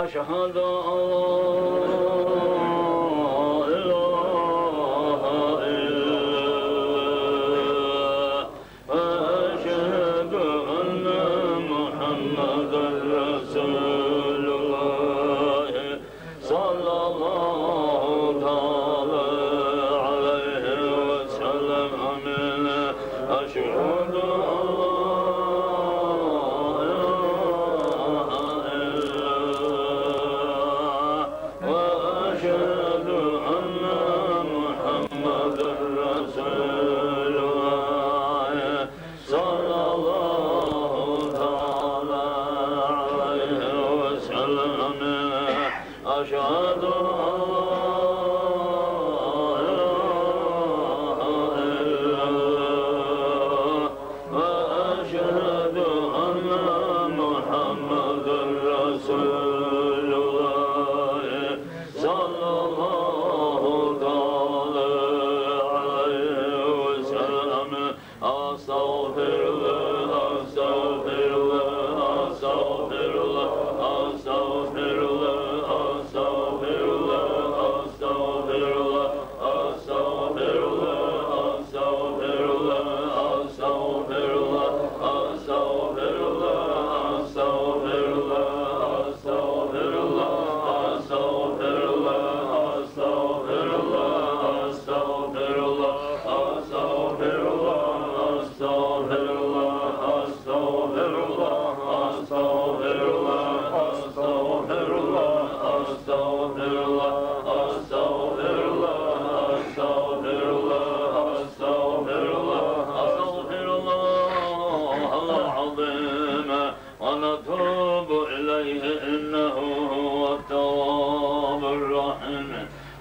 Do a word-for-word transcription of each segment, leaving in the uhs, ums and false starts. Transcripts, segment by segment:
أشهد أن لا إله إلا الله، وأشهد أن محمدا رسول الله، صلى الله تعالى عليه وسلم. آمين. أشهد أن لا إله إلا الله، وأشهد أن محمدا رسول الله، صلى الله تعالى عليه وسلم. أشهد أن لا إله إلا الله، وأشهد أن محمدا رسول الله، صلى الله تعالى عليه وسلم. أستغفر الله، أستغفر الله، أستغفر الله، أستغفر الله، أستغفر الله، أستغفر الله. أستغفر الله، أستغفر الله، أستغفر الله، أستغفر الله، أستغفر الله، أستغفر الله، أستغفر الله، أستغفر الله، أستغفر الله، أستغفر الله، أستغفر الله، أستغفر الله، أستغفر الله، أستغفر الله، أستغفر الله، أستغفر الله، أستغفر الله، أستغفر الله، أستغفر الله العظيم ونتوب إليه إنه هو التواب الرحيم.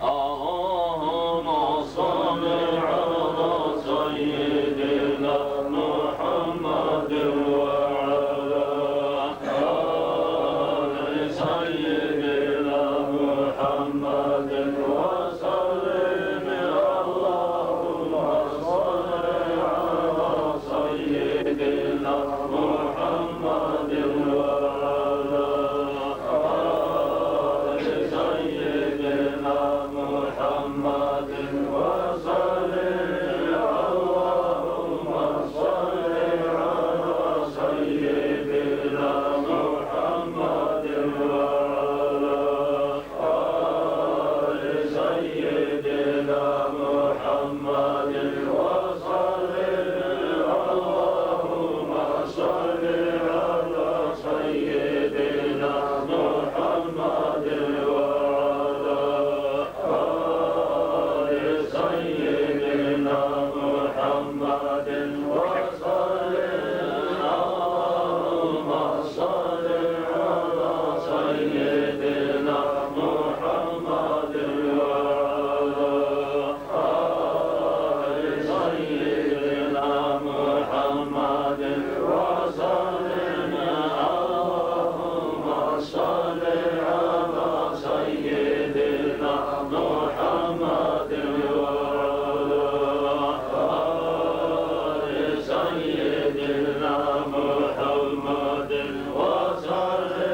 اللهم صل على سيدنا محمد وعلى آل سيدنا محمد وسلم. اللهم صل على سيدنا محمد وعلى آل سيدنا محمد وسلم. اللهم صل على سيدنا محمد وعلى آل سيدنا محمد وسلم. اللهم صل على سيدنا محمد وعلى آل سيدنا محمد وسلم. اللهم صل على سيدنا محمد وعلى آل سيدنا محمد وسلم. اللهم صل على سيدنا محمد وعلى آل سيدنا محمد وسلم.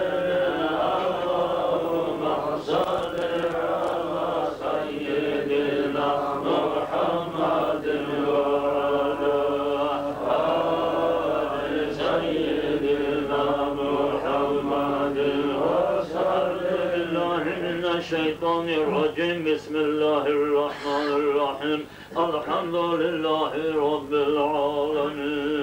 اللهم صل على سيدنا محمد وعلى آل سيدنا محمد وسلم. بالله من الشيطان الرجيم. بسم الله الرحمن الرحيم. الحمد لله رب العالمين.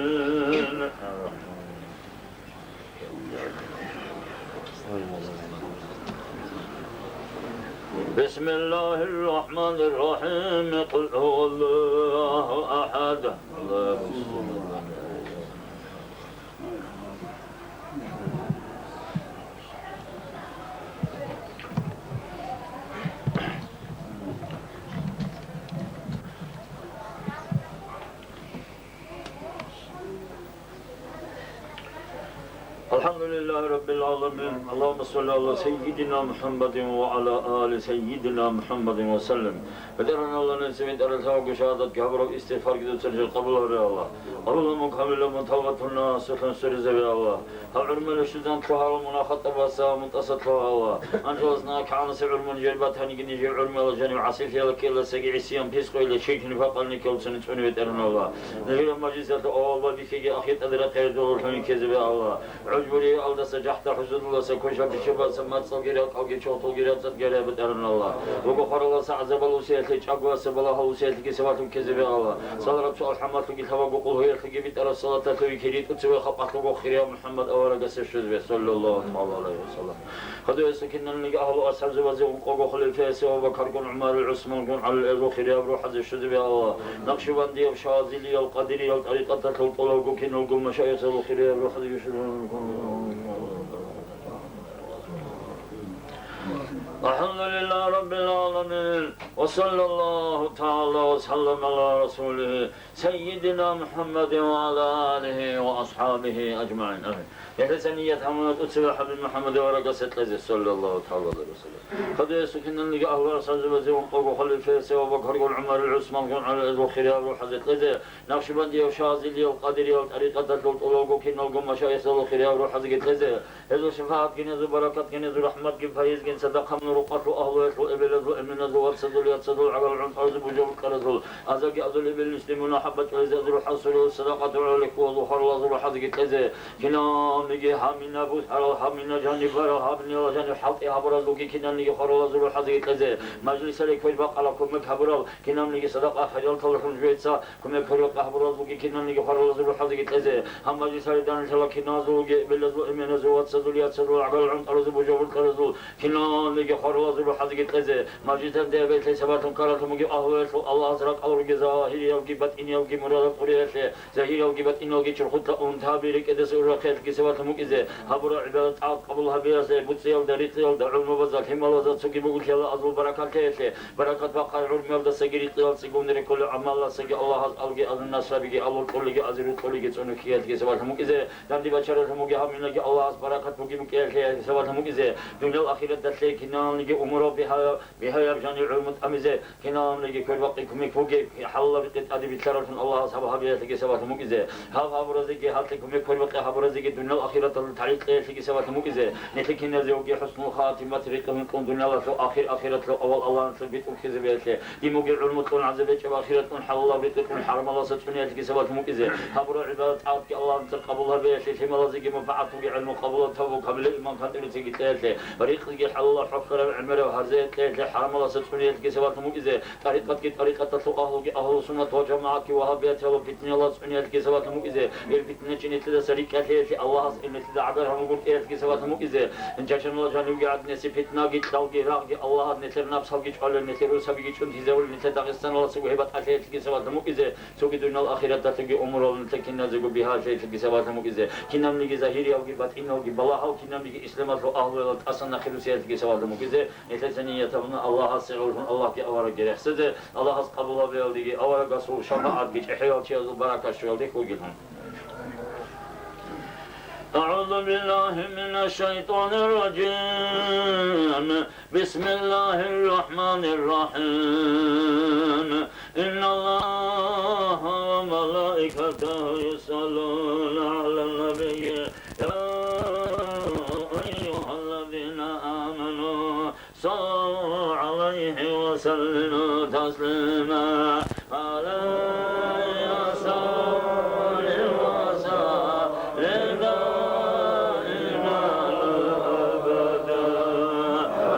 بسم الله الرحمن الرحيم. قل هو الله أحد. الحمد الحمد لله رب العالمين. اللهم صل على سيدنا محمد وعلى آل سيدنا محمد وسلم. БетӀергьан Аллагь, нилъеца бетӀералъавго шагьадатги гьабураб, истигъфарги дуца жер къабул гьабе, Аллагь. Къабул гьабун, камилабун, тавбатун насухӀун сверизабе, Аллагь. Гьаб гӀурмалищ жудан лъугьарал мунагь-хатӀабаса мутӀаса лъугьа, Аллагь. Анжелас нагагь кигӀанасеб гӀумру жер батаниги, нижер гӀурмалал жанив гӀасилъиялда ккеласаги, гӀисиян, пискъойила, ширк-нифакъални ккелцани цӀуне, БетӀергьан Аллагь. Нижераб мажлисалъул авал ва бихьиги ахир тӀаде рекъезе доллъун ккезабе, Аллагь. ГӀужбуриялдаса, жахӀда-хӀусудалдаса, квешал-биччабаздаса, мацӀалги ракӀалги, чохталги рацӀцӀадги гьарай, БетӀергьан Аллагь. Вуго хваралдаса, гӀазабал усиялъе, чӀагояса, балагьал усиялъеги сабаблъун ккезабе, Аллагь. Цалараб суал-хӀамалъуги, лъабабго къулгьуялъуги битӀараб салаталъуги кири тӀуцеве хапалъуго хирияв МухӀаммад аварагасде щвезабе, саллаллагьу тагӀала гӀалайгьи ва саллам. Гьадуясда киналниги агьлу-асхӀабзабазе ункъого хулифаясе Абу Бакаргун, ГӀумарил, ГӀусмангун, ГӀалил, гьезул хирияб рухӀазе щвезабе, Аллагь. Накъшбандияв, Шазилиял, Къадириял тӀарикъаталъул тӀолабго киналго машаихзабул хирияб рухӀазе щвезабе. الحمد لله رب العالمين، وصلى الله تعالى وسلم على رسوله سيدنا محمد وعلى آله وأصحابه أجمعين. آمين. Гьелдаса ният гьабуна тӀуцеве ХӀабиб МухӀаммад аварагасде кьезе, саллаллагьу тагӀала гӀалайгьи ва саллам. Гьадуясда киналниги агьлу-асхӀабзабазе ункъого хулифаясе Абу Бакаргун, ГӀумарил, ГӀусмангун, ГӀалил, гьезул хирияб рухӀазе кьезе, Накъшбандияв, Шазилиял, Къадириял тӀарикъаталъул тӀолабго киналго машаихзабул хирияб рухӀазеги кьезе, гьезул шафагӀатгин, гьезул баракатгин, гьезул рахӀматгин, пайизгин, садахъаб нур-рукъалъул агьлуялъул, эбелазул, эменазул, вацазул, яцазул, гӀагарлъун тӀарузе бужуб-букӀаразул, азарги азул эбел-инсуе мунагь-хӀаббат чӀвазе азул хӀасулел садакъатул гӀолохъабазул хваралазул рухӀазеги кьезе, киналниги гьаб мина бусарал, гьаб мина жаниб барал, гьаб мина жаниб хӀалтӀи гьабуразулги киналниги хваралазул рухӀазеги кьезе, мажлисалде квербакъарал, кумек гьабурал, киналниги садакъа-хайралъулъ нужеца кумек-квербакъи гьабуралзулги киналниги хваралазул рухӀазеги кьезе, гьаб мажлисалде данделъарал киназулги эбелазул, эменазул, вацазул, яцазул, гӀагарлъун тӀарузе бужуб-букӀаразул киналниги хваралазул рухӀазеги кьезе, мажлисалде гьаб-гьелъие сабаблъун ккаралъун бугеб агьлуялъул Аллагьас ракӀалдеги, загьириялги батӀиниялги мурадал кьуриялъе, загьириялги батӀиниялги чурхулъа унтаби рекӀедаса урахъиялъеги сабаблъун букӀизе, гьабураб гӀибадат-тӀагӀат къабул гьабиялъе, буцӀиялда, рикьиялда, гӀумрубазда, лъималазда, цоги бугелъиялда азул баракат лъеялъе, баракат бахъараб гӀумруялдасаги, рикьиялдасаги, гьунре кколеб гӀамалалдасаги Аллагьас алги, азул насабиги, алул кьолиги, азирул кьолиги цӀунухъиялъеги сабаблъун букӀизе, данде бачаралъун бугеб гьаб минаги Аллагьас баракат бугеб букӀиялъе сабаблъун букӀизе, дуниял ахираталъе киналниги умурал бигьа-, бигьаяб жаниб гӀумру тӀамизе, киналниги квербакъи кумек бугеб, хӀалалаб рекъи тӀаде билълъаралъун Аллагьас гьаб гьабиялъеги сабаблъун букӀизе, гьаб гьабуразеги, гьалъие кумек квербакъи гьабуразеги дуниял ахираталда тагӀид кьеялъеги сабаблъун букӀизе, нилъер киназего хӀуснул хатимат рекъон кьун, дуниялалъул ахир ахираталъул авал Аллагьасда битӀухъизабиялъе, дин бугеб гӀумру кьун, гӀазаб гьечӀеб ахират кьун, хӀалалаб рекъи кьун, хӀарамалдаса цӀуниялъеги сабаблъун букӀизе, гьабураб гӀибадат-тӀагӀатги Аллагьасда къабул гьабиялъе, лъималазеги манпагӀат бугеб гӀилму къабулаб, тавбу, камилаб иман, кантӀилицинги кьеялъе, ризкъиги хӀалалаб, хӀухьараб гӀемераб гьарзаялъе кьеялъе, хӀарамалдаса цӀуниялъеги сабаблъун букӀизе, тӀарикъатги тӀарикъаталъул агьлуги, агьлу-суннат ва жамагӀатги, вагьабияталъул питнаялда цӀуниялъеги сабаблъун букӀизе, гьел питначи нилъедаса рикӀкӀалъиялъе Аллагьас гьел нилъеда гӀагар гьабун гуркӀиялъеги сабаблъун букӀизе, жашаналда жанивги гӀадинаб питнаги, кьалги, рагъги Аллагьас нилъер напсалги чӀвалел, нилъер росабиги чӀунтизавулел, нилъер Дагъистаналдасаго гьеб батӀалъиялъеги сабаблъун букӀизе, цоги дуниял ахираталъулги умурал нилъер киназего бигьалъиялъеги сабаблъун букӀизе, кинабниги загьириялги батӀиналги балагьал, кинабниги исламалъул агьлуялда тӀасан нахъе русиялъеги сабаблъун букӀизе, нилъеца ният гьабуна Аллагьасе гӀоло, Аллагьги аварагги рехсезе, Аллагьас къабул гьабиялдеги, аварагасул шафагӀатги чӀехӀиялчиязул баракат щвеялде хьугилан. أعوذ بالله من الشيطان الرجيم. بسم الله الرحمن الرحيم. إن الله وملائكته يصلون على النبي. يا أيها الذين آمنوا صلوا عليه وسلموا تسليما. عليه صل وسلم دائما أبدا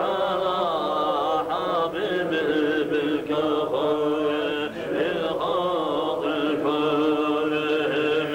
على حبيبك خير الخلق كلهم.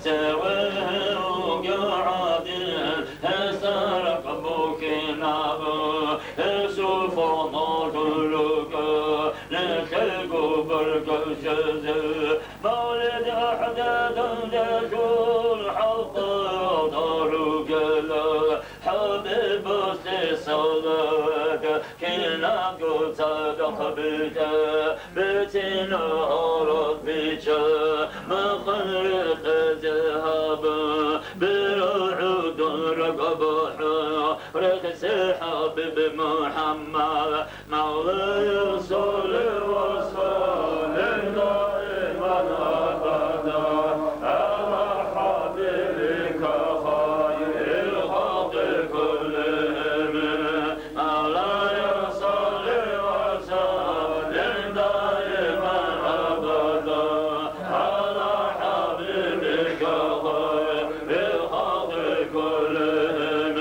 Цеве вугев гӀадин, гьесда ракӀ букӀинаб, гьесул фонал руго, нилъего баркал чӀезе. Мавлид гӀадин, дандешун хӀалкъалда ругела, ХӀабибасде салават, кинабго цадахъ битӀа, бицина гьарад бича, махъан рекъезе гьаба, бирагӀудун ракӀ бахӀа, рехси ХӀабиб МухӀаммад. مولاي صل وسلم دائما أبدا على حبيبك خير الخلق كلهم. مولاي صل وسلم دائما أبدا على حبيبك خير الخلق كلهم.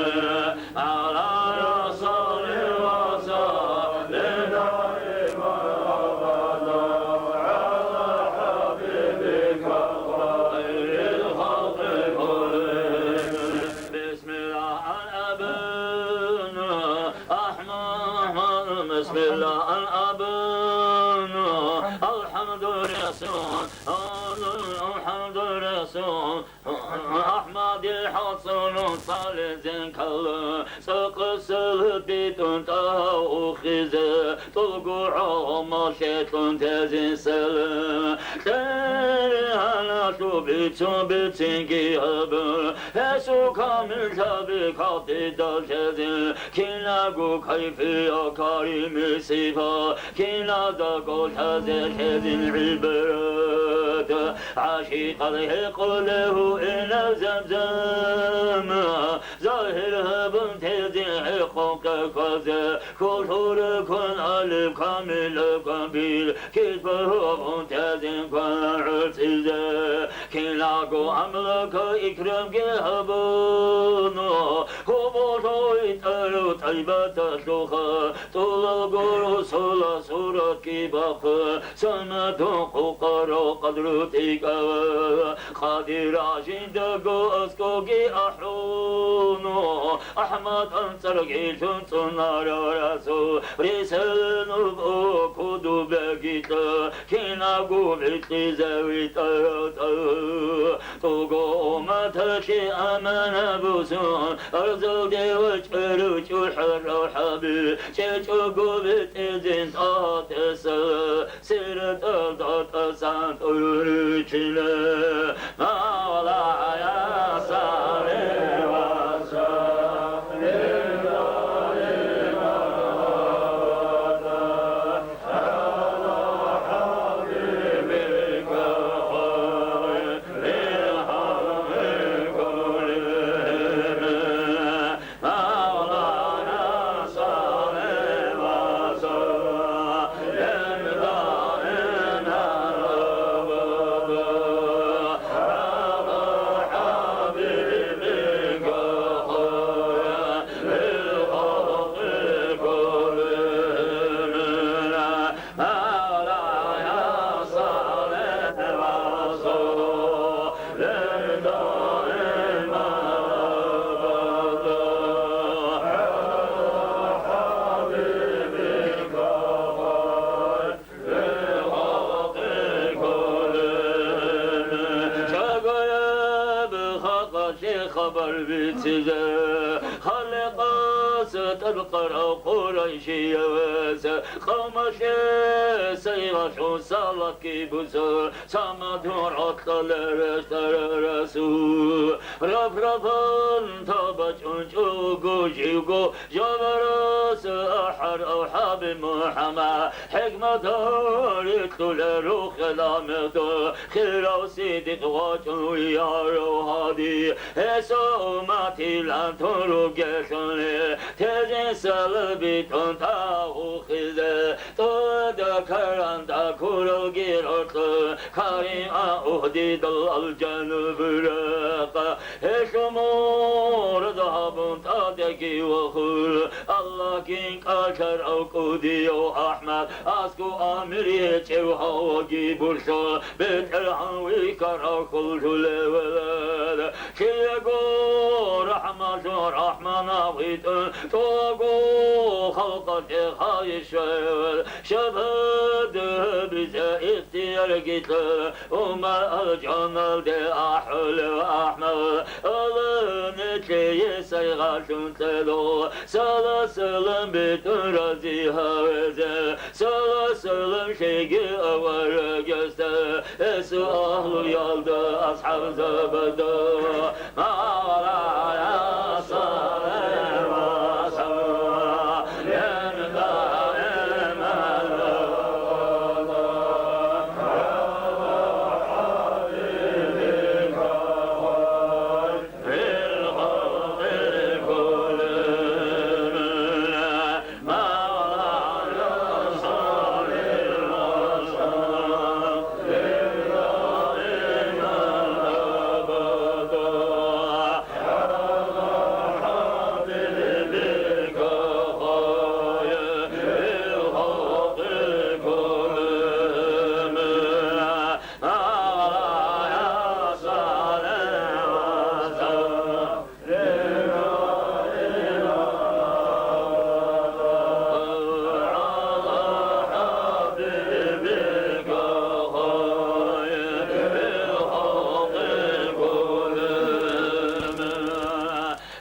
على رسول وسلم دائما أبدا على حبيبك خير الخلق كلهم. بسم الله الأبن أحمد، بسم الله الأبن الحمد لله، الحمد لله. أحمد الحسن صالح زنكل، سقسل بيتون تاوخيز، طلقو عمر شيطان تزين سلم. خير هنا شو بيتون بيتين جيهب، هسو كامل شابي خاطي دل تزين، كيناغو كيفي يا كريم صفا، كينادا قول هذا الحزن عبرت. عاشق الحق له إلى زمزم، ظاهر هبن تزن حقوق كفز، كل حركن ألف كامل كبير، كتبه تزن كل عزيز. كيناغو أملك إكرام جهبون، هو بوشوي تلو طيبة شوخة، طول القرص ولا صورة كباخة، سنة قوقر قدر تيكا، قادر عشين دقو أسكوكي أحونو، أحمد أنصر جيشون صنار رسول، رسالة نبوة كدو بقيت، كيناغو بيتلي زاوي طرطر. توغو أمتك أمانة بوسون، أرزو ديوش أروش حر حبيب، تشوغو بتزين تاتس، سيرة الدات سانت أوريكيلا. مولاي صل وسلم دائما أبدا على حبيبك خير الخلق كلهم. مولانا صل وسلم دائما أبدا على حبيبك خير الخلق كلهم. مولاي صل وسلم دائما أبدا على حبيبك خير الخلق كلهم. شباب خلق شيخ بربيتزا، خلق ستر قرأ قريشي يوز، قوم شيخ سيغش وصالك بوزو، سمدور عطل رشتر رسول. رف رفن تبج انجو گوجیگو، جبرس أحد ХӀаби МухӀаммад, хӀикматал рикьулел рухӀ гьела мехту, хирав сидикъ вачӀун виярав гьади, гьесул умматилан тун ругелъулни, тезин салам битӀун тӀагъухъизе, тӀода каранда куралги рокьун, Карим агьудидал алжануб ракъа. Гьелъул мурад гьабун тӀадеги вахур, Аллагьгин кӀалъарав кӀудияв АхӀмад, аскӀов амир гьечӀев гьаваги бурлъо, БетӀергьан вихьарав хьуллъулев велед. Киего рахӀмалъун РахӀманав витӀун, тӀуго халкъалъе хайишевел, шабгьат гьабизе ихтиярги кьо. Умар алжаналде ахӀулев АхӀмад, аланилъее сайгъалъун кьело, салам-салам битӀун рази гьавезе, салам-салам лъеги аварагасда, гьесул агьлуялда, асхӀабзабазда.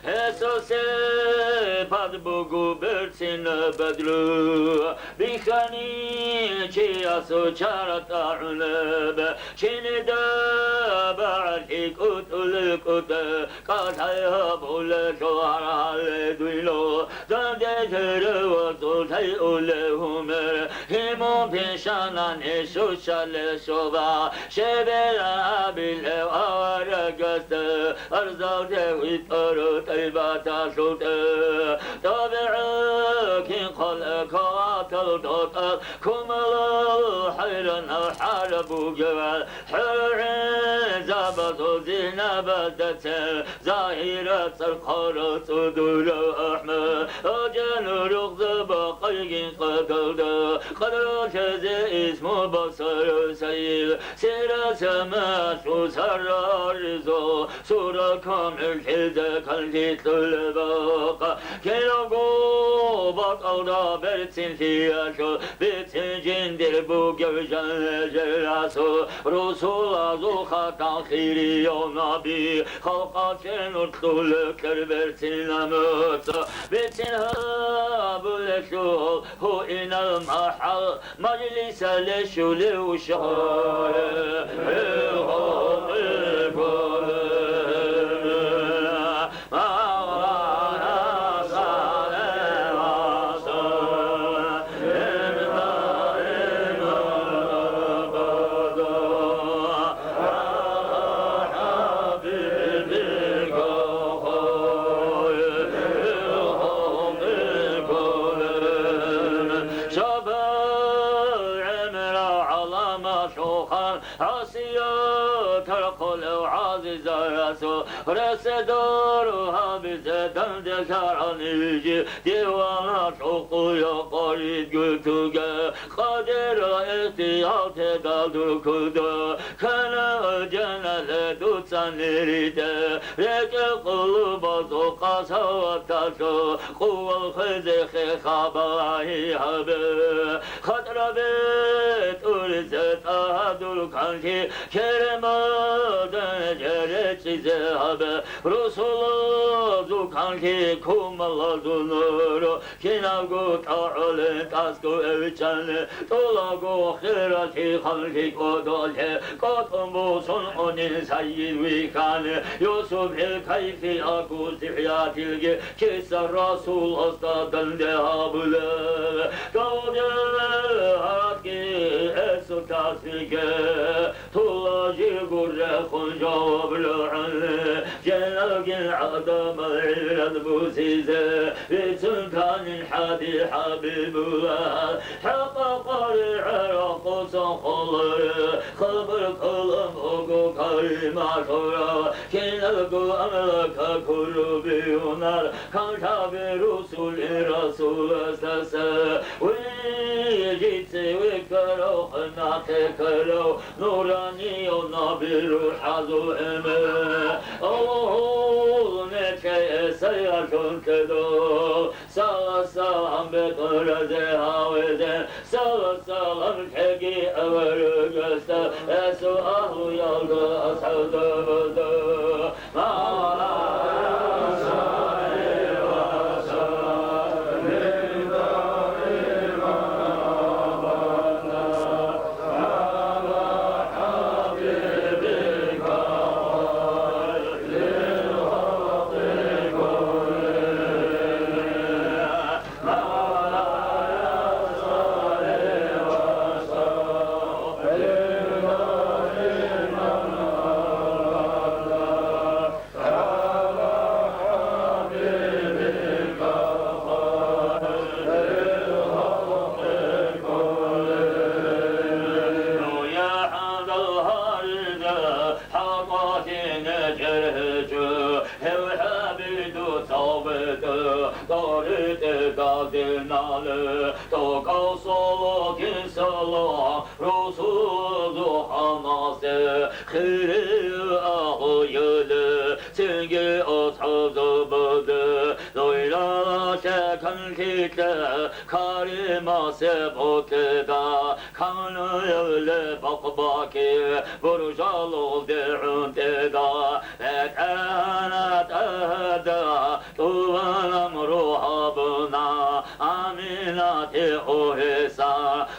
Гьесул сипат буго берцин бадру, бихьани чиясул чара тӀагӀунаб, чинида багӀалъи кӀутӀулел кӀутӀа, кӀалъай гьабулелъул гьаргьале дуйнов, данде теревазул тайулев гьумер, гьимун пишанани щущалел щуба, щеберан абилев аварагасда, арзалде витӀарав тӀайбаталъул тӀе. ТӀабигӀат кин хъвала каватал дотӀал, кумалал хӀайранал хӀара бугевал, хӀургӀинзабазул зинабаздацин, загьират цӀар хъварал цӀудурав АхӀмад, гьажанурухъзаба къайгин къадалда, къадралъазе исму босарав сайил, сират самаялъул сарраризул, сура камиллъизе канлъи кьулеб бакъ. Кинабго бакӀалда берцинлъиялъул, бицин жиндир бугев жаниб расул, русулазул хатӀан хирияв наби, халкъалъе нур кьулев кьер берцин намуса. Бицин гьабулелъул гьуинал махӀал, мажлисалде щулев шагьар, гьев халкъи кколеб. Шабаб гӀемерав гӀаламалъул хан, гӀасиятал хъулев гӀазизал расул, реседаро гьабизе данделъарал нижер диваналъул къуя къваридго туге, къадирал ихтиял тедал дур куде, кана жанале дуцани ритӀе, рекӀел къулубазул къасаваталъул къувал хвезехъе хабалагьи гьабе. ХатӀра бетӀуризе тӀагьадул канлъи, керемалда гьечӀо речӀчӀизе гьабе. Русулаз Канлъи кумалазул нур, кинабго тӀагӀулин тӀасго эвиччани, тӀулаго хиралъи ханлъи кӀодолъи, кӀотӀун босун унин сайид вихьани, Юсупил кайфи аккуз тихӀятилги, киса Расуласда данде гьабулеб. Давде гьаратги эсу тасбихӀе, Тула жигуррехун жаваб лугӀуни, женалгин гӀадамал гӀибрат бусизе, бицун танин хӀади ХӀабибулла, хӀакъа къваригӀел рахъусан холаре, хабар калам буго Карималъура, киналго амлака курубиюнар, кантаби русулин Расуласдаса, ви жице ви каро хӀинахъе каро, Нуранияв наби рухӀазул гӀемер, Аллагьул нилъее сайгъатун ккедо. Салат-салам бетӀер разе гьавизе, салат-салам лъеги аварагасда, эсул агьлуялда, асхӀабзабазда. Хирияб агьлуялда, цинги асхӀабзабазда, дуйла лъе канлъи кье Каримасе букӀида, канлъиялде бакъ-бакъи буржалулде гӀунтӀида, бетӀергьана тӀада тӀубанаб рухӀ гьабуна, Аминатил гьуриса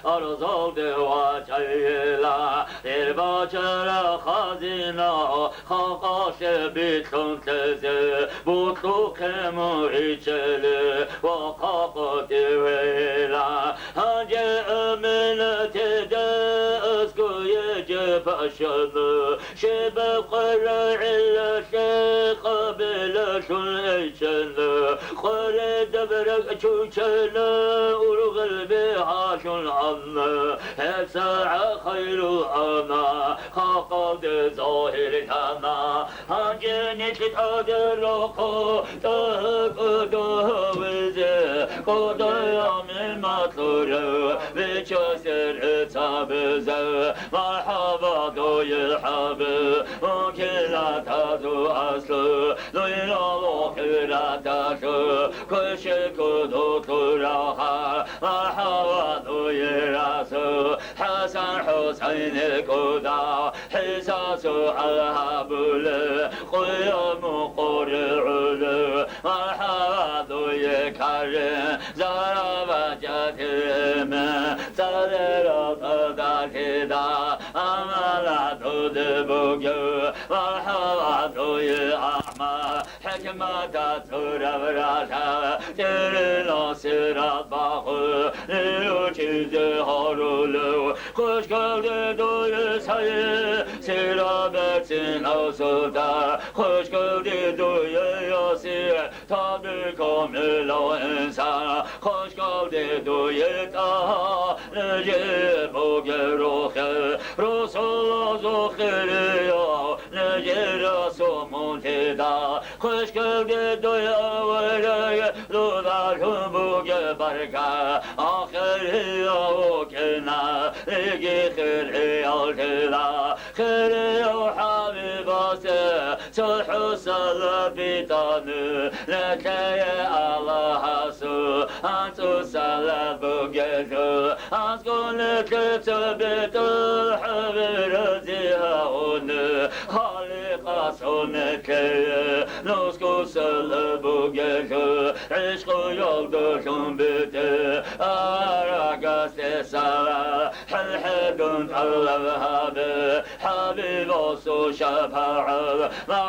арзалде вачӀайила, гьеб бачара хазина халкъалъе бикьун кьезе, бокьухъе мугьичӀели ва хъакъ дивейила. Гьанже Аминатида аскӀове жо бащана, щибаб къваригӀелалъе къабилалъун гӀечӀана, къваридаб ракӀ чучана, ургъел бигьалъун гьанна, гьебсагӀат хайрул ана халкъалде загьирлъана. Гьанже нилъ тӀаде рокъо, тӀагьа кӀодо гьавизе, кӀодо амин макьура, бичасер гӀицабизе. Мархьаба дуе, ХӀабиб, мункилатазул аслу, дуйла лохираталъу, квеши кудулъул рахъа. Мархьаба дуе, Расул, ХӀасан-ХӀусайнил кӀудал, ХӀиса суал гьабулев, къуя мукъури гӀолев. Мархьаба дуе, Карим, зараб бачӀатиме, цӀалел рокъо далъида, амма дуде бугев. Мархьаба дуе, АхӀмад, хӀикматалъ цӀураб ралъа, тӀерила сират багъу, нилучизе гьарулев. Хъущкалде дуе, Сайи, сираб берцинав султан, хъущкалде дуе, Ясир, Таби камилав инсан, хъущкалде дуе, ТӀагьа, нижее бугеб рохел, росулазул хирияв, нижер расул мунтида. Хъущкалде дуе, авараг, дудалъун бугеб баркат, ахирияв вукӀина, диги хириял дида. Хирияв ХӀабибасе цо хӀусалат битӀани, нилъее Аллагьасул анцӀусалат бугелъул, анцӀго нилъее цо битӀун ХӀабиб рази гьавуни, Халикъасул Нилъее нусго сала бугелъул, гӀишкъуялдалъун бетӀер арагасде сала. ХӀел хӀедун тӀалаб гьабе, ХӀабибасул шапагӀат, ма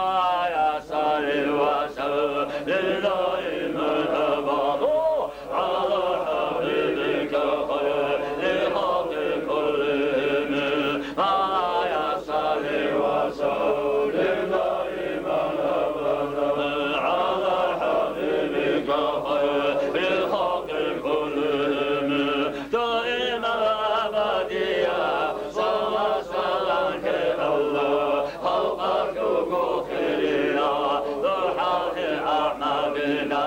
я салли ва саллим даиман абада. على حبيبك خير الخلق كلهم. مولاي صل وسلم دائما أبدا على حبيبك خير الخلق كلهم. دائما أبديا صلى سلامك الله خلقك خيرنا ضحى أحمدنا.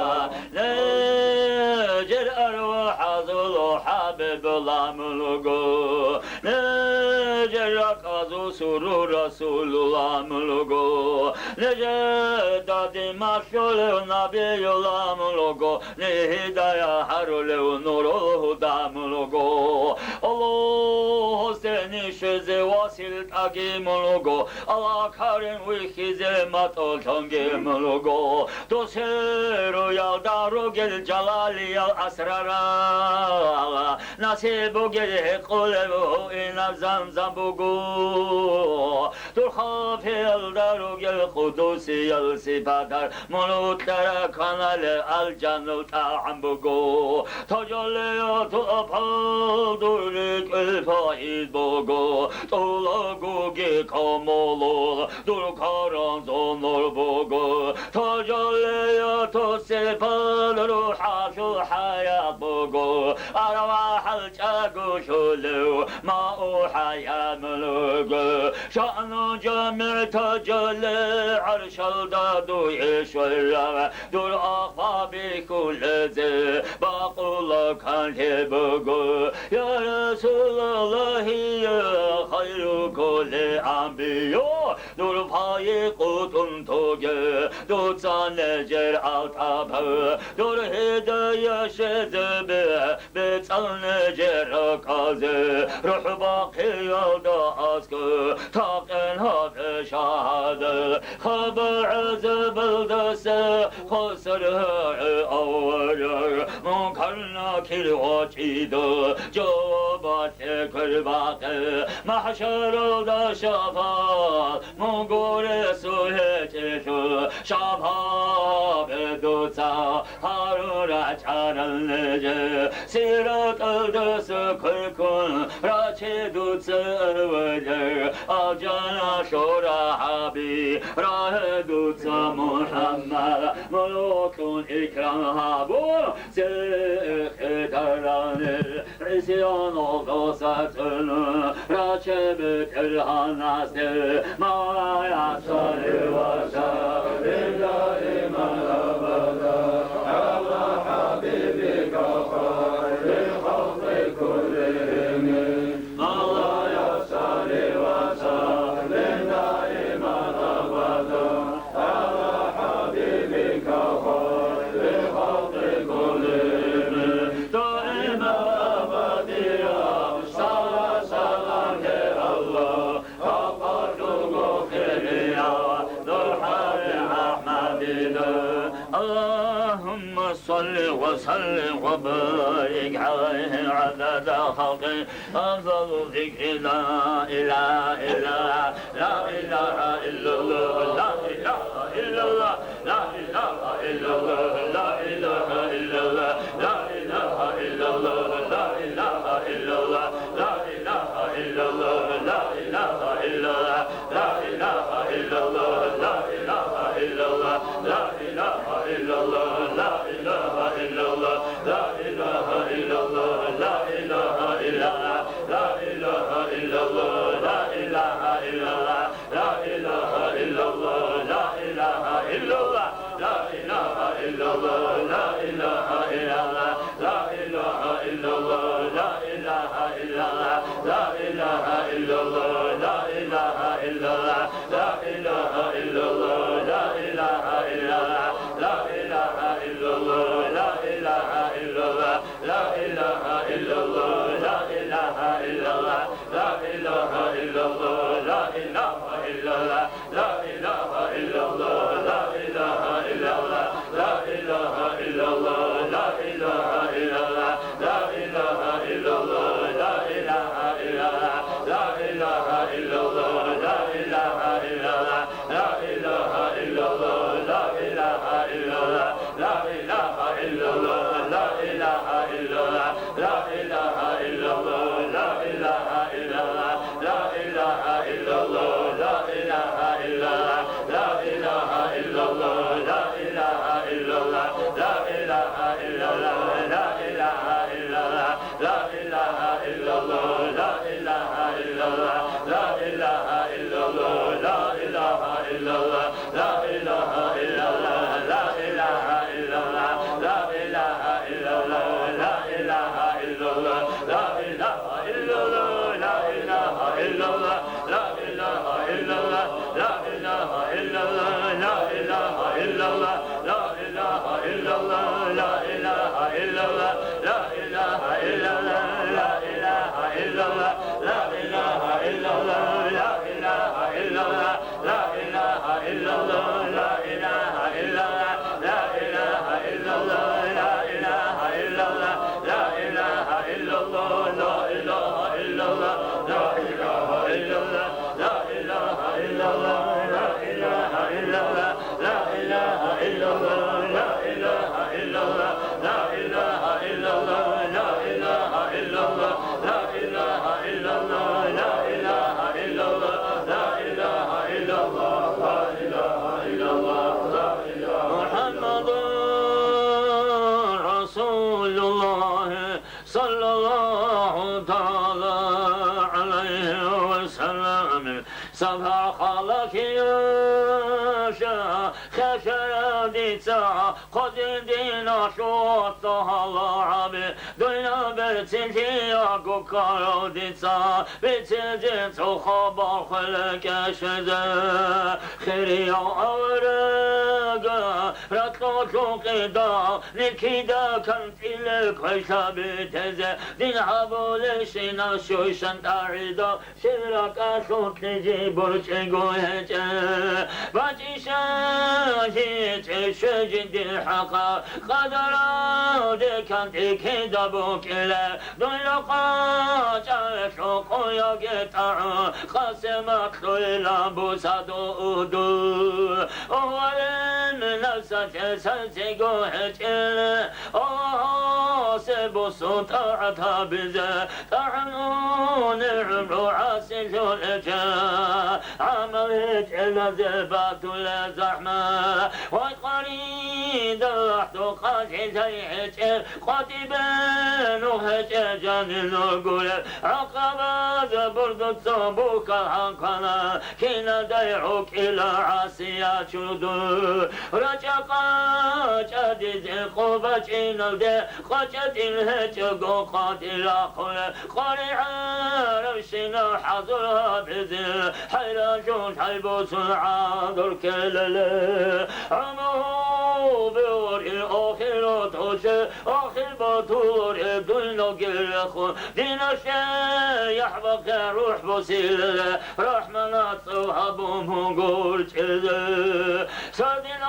Нижер арвахӀазул ХӀабиб ламулго, нижер ракӀазул суру Расул ламулго, нижер дади малъулев Набию ламулго, нижер гьидая гьарулев Нурул Гьуда мулго. Аллагьасде ниж щвезе васил тӀаги мулго, Аллагь карен вихьизе матӀолъонги мулго. Дос гьеруялда ругел жалалиял асрарал, насиб бугел гьекъолеб гьуинаб Замзам буго. Дур хапиялда ругел къудусиял сипатал мун вукьараб кваналеб алжанал тӀагӀам буго. Тажалияту абхӀал дур рикӀкӀел пайид буго, тӀулагоги камулухъ дур каранзул нур буго. Тажалияту сипат рухӀалъул хӀаят буго, арвахӀал чӀаголъулев мау хӀаят мулго. Шаъну жамигӀ тажали гӀаршалда дуе щварав, дур ахӀвал бихьулезе бакъула канлъи буго. Я Расулаллагь, я хайру кулли анбия, дур пайихъ къотӀун тоге дуца нижер алтӀаб, дур гьидая щвезе бе-, бецӀал нижер ракӀазе, рухӀ бахъиялда аскӀо такъин гьабе шагьадат. Хабар гӀазабалдаса хвасар гьагӀи авараг, Мункар-Накир вачӀидал жавабалъе квер бакъе. МахӀшаралда шапат мун гуресул гьечӀелъул, шабабе дуца гьарун рачӀарал нижер. СиратӀалдаса кверкун раче дуца эвелер, алжаналъул рагьаби рагье дуца, МухӀаммад, мулукьун икрам гьабун, церехъе дарани. ГӀисяналдаса цӀунун раче БетӀергьанасде, Мавлая, салли ва саллим даиман абада гӀала хӀабибика хайрил халкъи куллигьим. Мавлая, салли ва саллим даиман абада على حبيبك خير الخلق كلهم. دائما أبديا صلى سلامك الله، فقط خيريا ذو الحال أحمدنا. اللهم صل وسلم وبارك عليه عدد خلقه أفضل ذكر لا إله إلا الله، لا إله إلا الله، لا إله إلا الله، لا إله إلا الله، لا إله إلا الله، لا إله إلا الله، لا إله إلا الله، لا إله إلا الله، لا إله إلا الله، لا إله إلا الله، لا إله إلا الله، لا إله إلا الله، لا إله إلا الله، لا إله إلا الله، لا إله إلا الله، لا إله إلا الله، لا إله إلا الله، لا إله إلا الله، لا إله إلا الله، لا إله إلا الله. رسول الله صلى الله تعالى عليه وسلم. صفا халахиша хешера дица, хъодин диналъул ватта гьала гьаби, дуйна берцинлъиялго ккарав дица, бицинзе цо хабар хвеле кӀешезе. Хирияв аварага, ракьулъул къида, нилъеда кантӀилеб квешлъаби тезе, дин гьабулебщинаб щуйщан тӀагӀидал, щиб ракӀалъулъ кьижи борчӀиго гьечӀеб. БачӀища гьечӀеб щвеги дир хӀакъаб, къадаралде кантӀи кида букӀилеб, дуйла къачӀалъул къояги тӀагӀун, къасимат лъугьила бусадул угьду. Гьале минасалъе сансиго гьечӀел, Аллагьасе бусун тӀагӀат гьабизе, тӀагӀун унел гӀумру гӀасилъулеча, гӀамал гьечӀелазе батулеб захӀмат. Вай, къваридал ахӀдул къалъилъай гьечӀел, къватӀибе нух гьечӀел жанир нур гуреб, гӀакъабазда бурдуца бухьал гьанкъана, киналдай гӀукӀила гӀасият чурду. РачӀа-къачӀа дизе къо бачӀиналде, къачӀатӀил гьечӀого къватӀир рахъулеб, къваригӀарабщинаб хӀазур гьабизе, хӀайранлъун хӀайбосун гӀадур ккелеле. ГӀумру бегьулеб ахират гьосе, ахир батуларе дуйналги рехун, диналъе яхӀ бахъе рухӀ босилеле, РахӀманас цӀа гьабун мун гурчӀизе. Сардин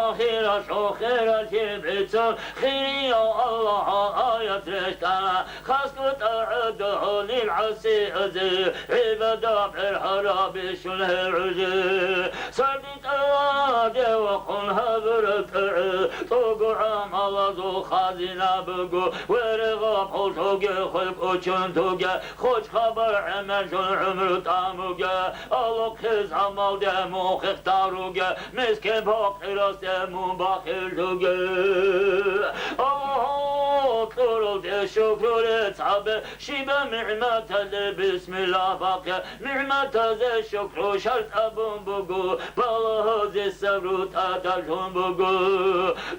ахиралъул хиралъи бицун, хирияв Аллагьас аят рещтӀана, хасго тӀагӀада гьанил гӀасиязе, гӀибадат бергьарабищун гьел гӀузе. Сардин тӀаде вахъун гьабураб тӀагӀи, тӀугу гӀамалазул хазина буго, верегъаб гьолъуге хвел кӀочон туге, Хоч хабар гӀемерлъун гӀумру тӀамуге, алохъе замалде мун хехтаруге, мискин-пакъирасде мун бахиллъуге. Аллагь кьуралде шукру рецц гьабе, щибаб нигӀматалде бисмиллагь бахъе, нигӀматазе шукру шартӀ абун буго, балагьазе сабру тӀадалъун буго.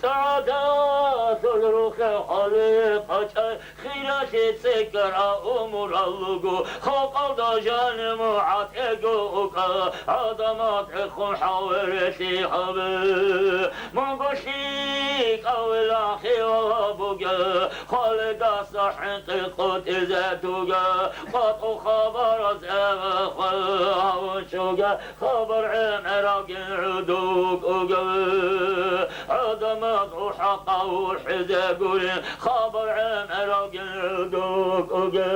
ТӀадалъул рухӀе хъали къачӀай, Хиралъи цӀикӀкӀараб умурал руго, халкъалда жанир мун гӀатӀего вукӀа, гӀадамал тӀехун хӀал верелъи гьабе. Мунго лъикӀавила хиял буге, хвалидаса хӀинкъи къотӀизе туге, къотӀу хабараз эве хвел гьавун чуге. Хабар гӀемералгин гӀодов вукӀуге, гӀадамазул хӀакъав вухӀизе гурин, хабар гӀемералгин гӀодов вукӀуге.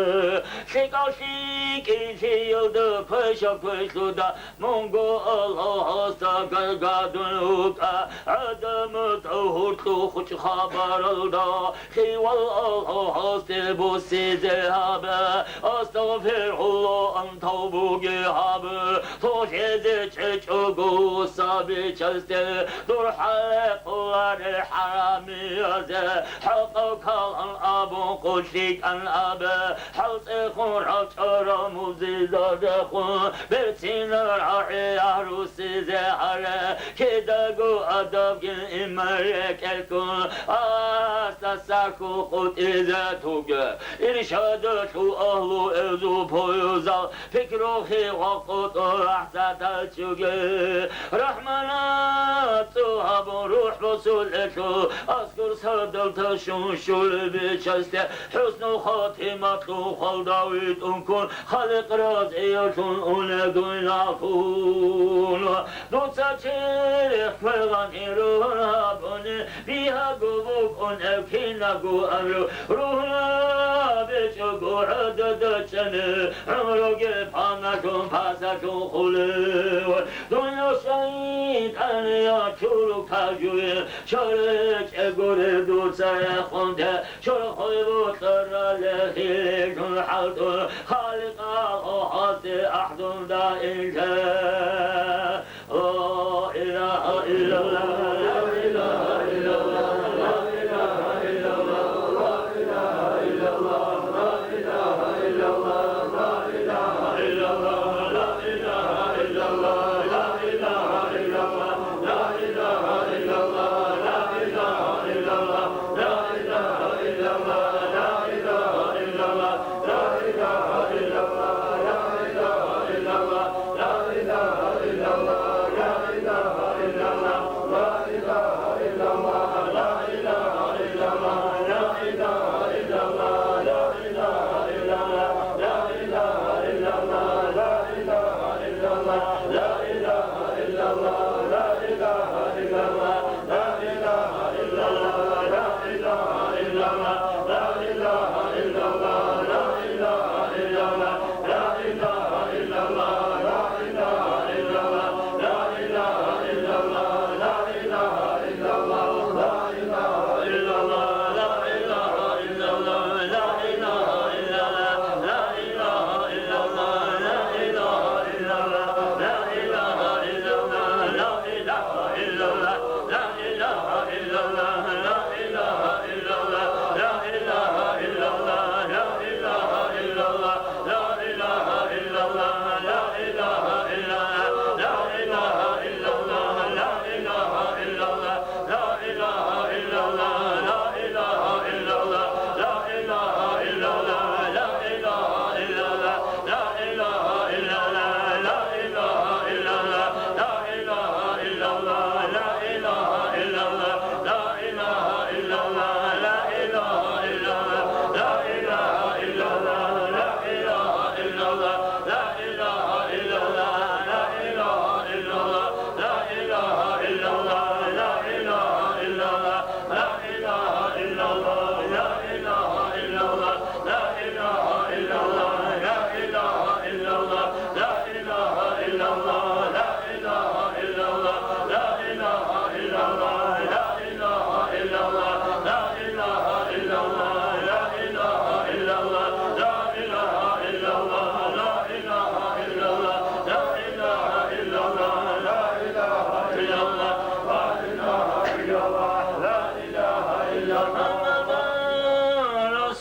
ЛъикӀав лъикӀлъиялда, квеша квешлъуда, мунго Аллагьасда гаргадун вукӀа, гӀадамазда гьоркьов гьучӀ хабаралда. Хивал Аллагьасде буссизе гьабе, астагъфируллагь, ан тавбуги гьабе, толъезе чӀечӀого сабичасде, дур хӀалекъуларе хӀарамиязе, хӀакъав калан абун къуллъикӀан абе, хӀалцӀехун рачӀарав музидадехун, берцинал рагӀи агьрусизе гьаре, кидаго адабгин иман рекӀелъун, астаса хьул къутӀизе туге. Иршадалъул агьлу эзул поюзал, пикрухъе ва къотӀо рахӀсатал чуге. РахӀманат цо гьабун рухӀ босулелъул, аскӀор сардал ташун щулеб бичасде, хӀусну хатиматлъун хвалда витӀун ккун, Халикъ разиявлъун унев дуйналъул. Дуца черехъ квегъан ирун гьабуни, бигьаго букӀун эв кинабго амру. Ругьа бичӀого гӀодода чӀани, гӀумруги паналъун пасалъун хулев. Дунял шайтӀаниял чуру кажуе, чоречӀего ре дуца рехунде, чорхой бутӀарале хилилъун хӀалтӀун, Халикъал Аллагьасде гӀагьдун даимлъе. Ла илагьа иллаллагь, ла илагьа иллаллагь, ла илагьа иллаллагь.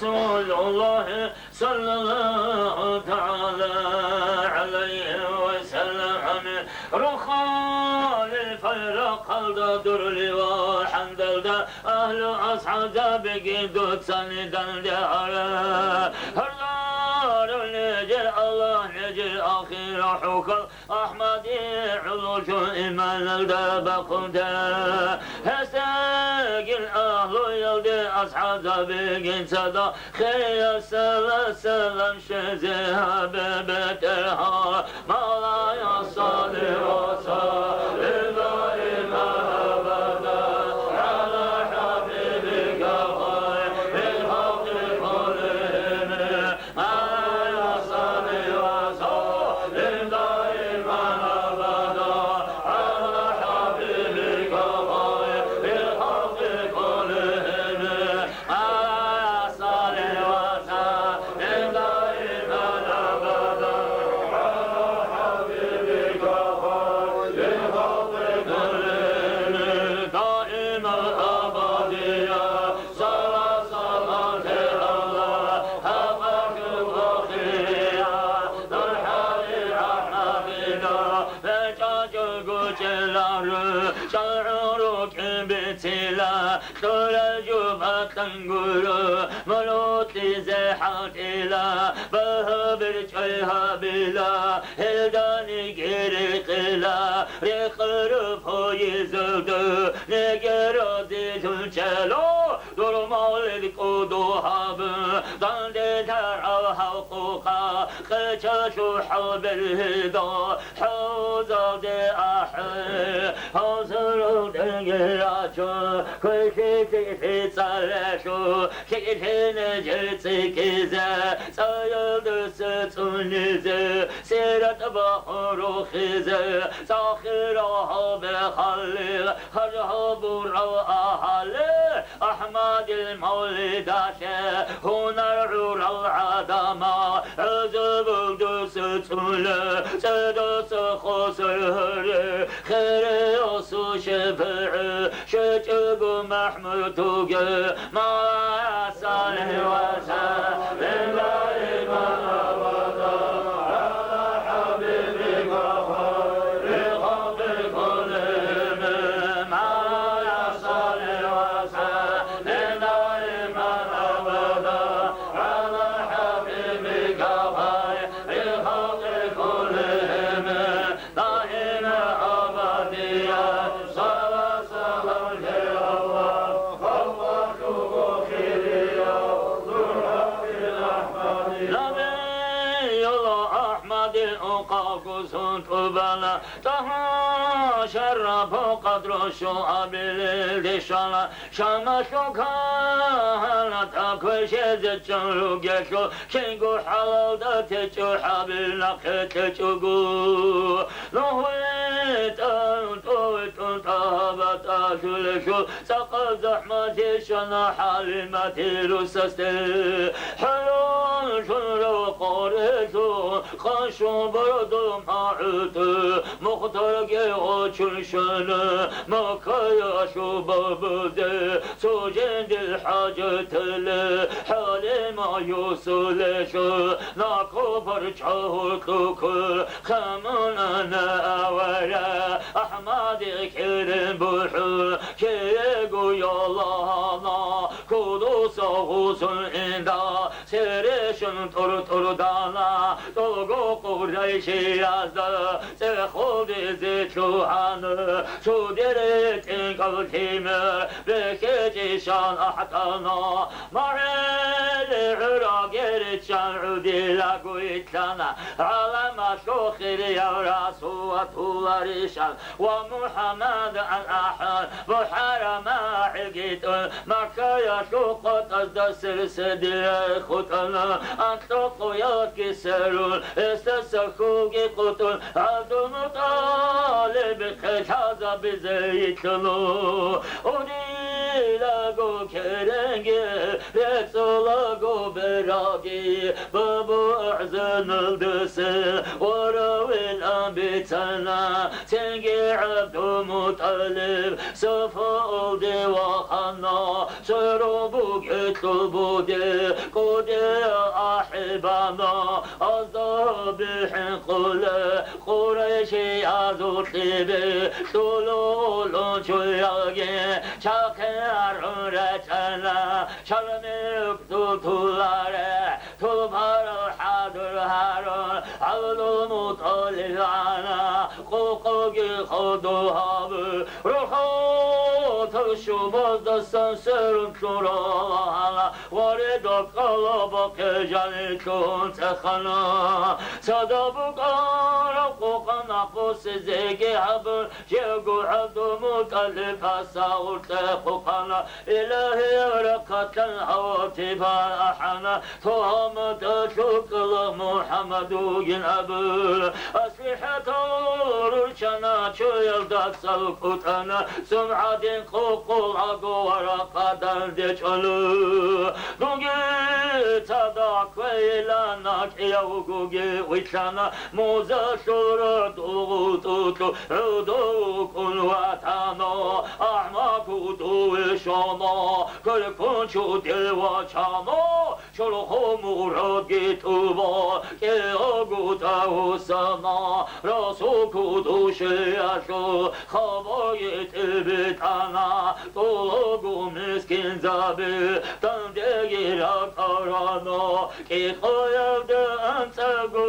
Расулуллагь саллаллагьу тагӀала гӀалайгьи ва саллам, рохалил пайрахъалда дурлъи ва хӀандалда агьлу асхӀабзабиги дуцани данде гьара. Гьардарав нижер Аллагь, нижер ахирал хӀухьал АхӀмади гӀоло жо иманалда бахъунта. Гьесдагил агьлуялде асхӀабзабигин цадахъ хириясала салам щвезе гьабе, БетӀергьан. Мавлая, салли ва саллим даиман абадан гӀала хӀабибика хайрил халкъи куллигьим. دائم الأبدية. صلى صلاة الله أبعث وخيرا، نور حبيب أحمدنا. БечӀачӀого чӀелару, чӀалгӀуру кӀибицила, кьурал жубатан гуро, мурукьизе хӀалтӀила, багьа берчӀвай гьабила, гьелдани гьерекъила, рекъараб поездалда неге разилъун чӀела. Дур мавлид кӀуду гьабун, данде тарав гьав къукъа, къеча чухӀал бергьидал хӀавзалде ахӀи, гьавзаралдеги рачун, квешлъи лъикӀлъи цӀалелъул, лъикӀлъи нижер цӀикӀкӀизе, цӀаялдаса цӀунизе, сират бахун рухизе, цӀахирал гьабе халил, гьаргьабурал агьале, АхӀмадил мавлидалъе гьунар гӀурал гӀадамал гӀезегӀулдаса цӀула, цӀедаса хосар гьаре, хириясул шапигӀи щвечӀого МахӀмуд туге. Мавлая, салли ва саллим даиман абадан гӀала хӀабибика хайрил халкъи куллигьим. Мавлая, салли ва саллим даиман абадан гӀала хӀабибика хайрил халкъи куллигьим. دائم أبديا، صلاة سلام يا الله، الله خير الأحمد. نبي الله أحمد أقاكس طوبى، طه شرف قدر الشعب للدشان. Шамалъул кагьаналда квешезе чӀун ругелъул, кинго хӀалалда течӀо хӀабил нахъе кьечӀого. НугьветӀан тӀовитӀун тӀагьабатӀалъулелъул, цӀакъ захӀмалъи щвана ХӀалиматил росасде. ХӀараллъун рав къорелъул, къанщун бордо магӀуде, Мухтарги гъочун щвана Маккаялъул бабазде, цо жиндир хӀажаталъе ХӀалима юсулелъул, накӀкӀо парчча гьоркьухъе хъамунана авараг АхӀмадил кӀирин бухӀун, киего ялагьана кодоса гъусун инда. Церещун тӀур-тӀурдана, тӀолго Къурайшиязда цӀехолдизе лъугьана, цо дерриги тӀинкӀаб лъимер бехичӀищан ахӀдана. МагӀили гӀураб гериччан гӀудилаго итлъана, гӀаламалъул хирияв Расул ватуларищан. Ва МухӀаммад ал-АхӀад МухӀаррам магӀилги тӀун, Маккаялъул къотӀазда сирсидие хутӀана, анкьго къоялъги сверун, гьесдаса хьулги къутӀун, ГӀабдулмутӀалибихъе лъазабизе итлъуна. Уни Илаго керенги, рецӀолаго бераги, бабу гӀазаналдаса варавилан бицана, цинги ГӀабдулмутӀалиб Сафаалде вахана, церу бугетлъул буде, кӀуде ахӀи бана, азда бихӀинкъулеб Къурайшиязул кьибе, лъулулун чуялги, чахъе арун рачӀана, чармикдул туларе, тулбарал хӀадур гьарун, ГӀабдулмутӀалиб ана, къокъоги хадур гьабе, рахӀатаб щубаздасан серун лъуралагьана, Варида кӀалабахъе жанилъун цӀехана. Цадаб букӀараб къокъа нахъбуссизеги гьабун, жего ГӀабдулмутӀалиб пасагьур кьехъухъана. Илагьияб рахъалъан гьаватиб ахӀана, Тугьаматалъул кӀкӀала МухӀаммад вугин абун. АслихӀатал ручана чуялдаса кӀутӀана, цун гӀадин къокъолаго варакъа дандечӀону. Дунги цадахъ кквейилана, кӀияв вугоги вилълъана, музалъул рагӀдул гъутӀулъ гӀодов вукӀун ватана, ахӀмакъ гьудове щвана, кверкун чудил вачана. Чорхол мурадги тӀуба, кӀиягу тӀагьусана, расул кудушиялъул хабаги тӀибитӀана, тӀулагу мискинзаби дандеги ракӀарана, кӀикъоялда анцӀаго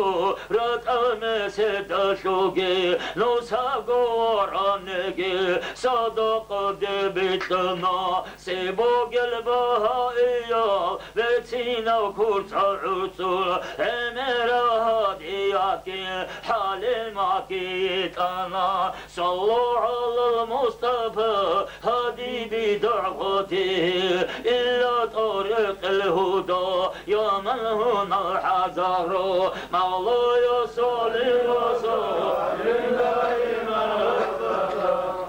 ратӀа меседалъулги, нусаго вараниги садакъаде бикьана, Цебогел багьаиял бецинав курцӀа гӀуцӀул гӀемерал гьадиятги ХӀалиматги йитӀана. Саллу гӀалал Мустафа гьадиби дагӀватихьи, илла тӀарикъил гьуда яман гьунал хӀазару. Мавлая салли ва саллим даиман абада.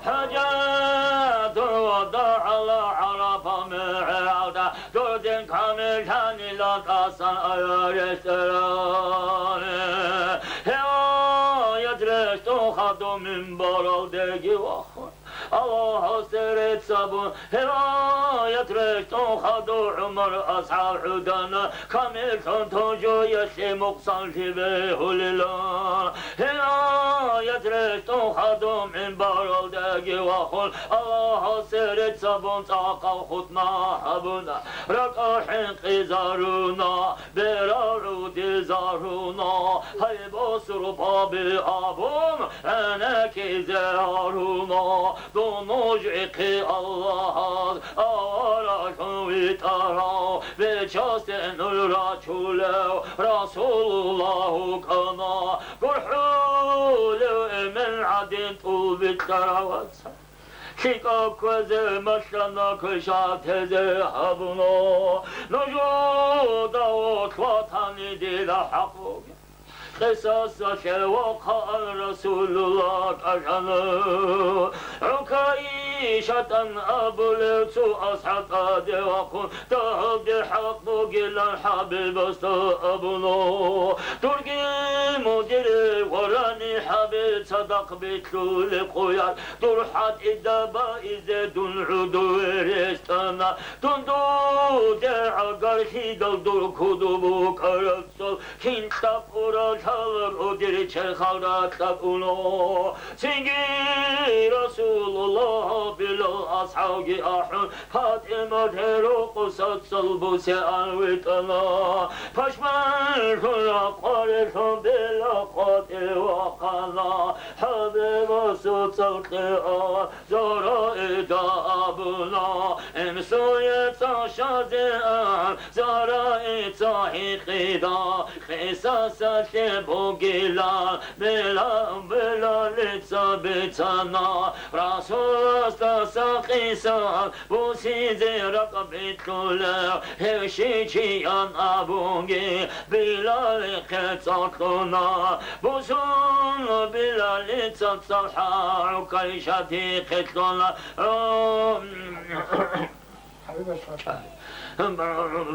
ХӀажатул вадагӀ гьала ГӀарафа мегӀералда, дур дин камиллъанила тӀасан ая рещтӀарал. Гьеваят рещтӀун хадуб минбаралдеги вахун, Аллагьасде рецц абун, гьеваят рещтӀун хадуб ГӀумар асхӀаб гӀодана, камиллъун тужуялъе мукъсанлъи бегьулилан. Гьеваят рещтӀун хадуб минбаралдеги вахун, Аллагьасде рецц абун цӀакъав хутӀба гьабуна, ракӀа хӀинкъизаруна, берал гӀодизаруна, гьай босурбаби абун, гӀенеккизе гьаруна, дун нуж ихъе Аллагьас аваралъун витӀарав, Бичасде нур рачулев Расулуллагь вукӀана, гурхӀулев эмен гӀадин тӀул бикьараваца. ЛъикӀаб кквезе малъана, квешаб тезе гьабуна. Нужуда вохь ватани дида хӀакъ бугеб. Къисасалъе вахъаан Расулуллагь кӀалъана. ГӀукайшатан абулев цо асхӀаб тӀаде вахъун, дагьабде хӀакъ бугилан ХӀабибасда абуна. Дурги мудире варани, ХӀабиб, цадахъ битӀулеб къоялъ дур хӀатӀида байзе дун гӀодове рещтӀана. Дун дуде Гарлъидал дур куду букӀараб цо, кин кьабурал лъаларо дир черхал ракьаб уно. Цинги Расулуллагь Билал асхӀабги ахӀун, ПатӀимат гьерокъоса цӀал бусеан витӀана. Пашманлъун ракъварелъун Билал къватӀивахъана, ХӀабибасул цӀал кьеа. Зараида абуна, имсуе цӀа щазеан, Зараица гьикъида, къисасалъе бугилан, Била-, Билалица бицана, Расуласдаса къисас бусизе ракӀ бикьулев, гьев щичиян абунги, Билалихъе цӀа кьуна. Бусун Билалица цӀалхӀа ГӀукайшатихъе кьуна.